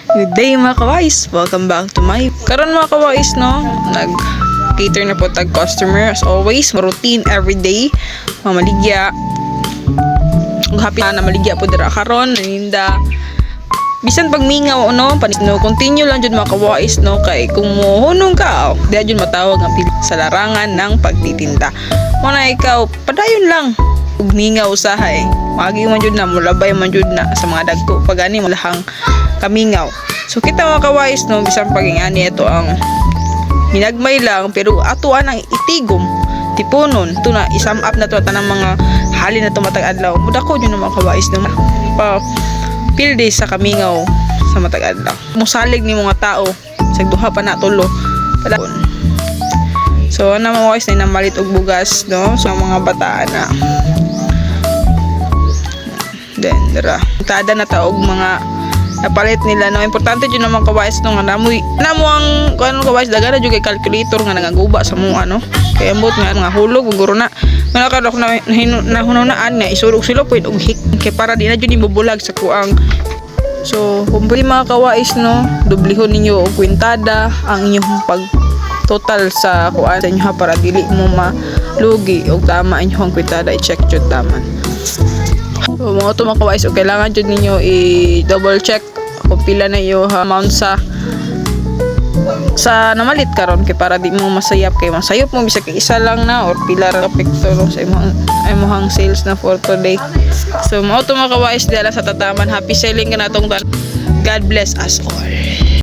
Good day, mga kawais! Welcome back to my... Karon, mga kawais, no? Nag cater na po tag customer as always, routine every day. Mamaligya. Ug happy na maligya po dira karon, naninda. Bisan pagmingaw, no, panis no, continue lang jud, mga kawais, no, kay kung mohunong ka, oh, di jud matawag ang pili sa larangan ng pagtitinda. Mo na ikaw, padayon lang. Ug mingaw usahay. Magi man jud na, mulabay man jud na sa mga dagko pag ani malahang kamingaw. So kita, mga kawais, no, bisan pag-ingani ito ang hinagmay lang, pero ato ang itigom tipunon ito na i-sum up na to tanang mga halin na tumatag adlaw mudako jud na, mga kawais, no, pa pildi sa kamingaw sa matag adlaw musalig ni mga tao sa duha pa na tulo. Padayon. So ana, mga kawais, na namalit og bugas, no, so ang mga bataan na then dara tada na ta og mga napalit nila, no. Importante jud naman, kawais, no, nga namoy namo ang kuan, kawais, daghan na jud kay calculator nga nangaguba sa mo ano, kay ambot nga mga hulog ug guro na nga kadok na nahunahunaan nga isulog sila point og hik kay para di na jud ibubulag sa kuang. So kung pwede, mga kawais, no, dublihon ninyo og kwintada ang inyong pag total sa kuan sa inyo ha, para dili mo malugi og tama inyong kwintada, i-check jud taman. So, mga to, mga kawais, og kailangan jud ninyo i-double check kung pila na iyo amount sa namalit karon kay para di mo masayap, kay masayop mo bisag kay isa lang na or pila ra epekto, no, sa imong sales na for today. So mao to, mga kawais, dala sa tataman. Happy selling kanatong tan. God bless us all.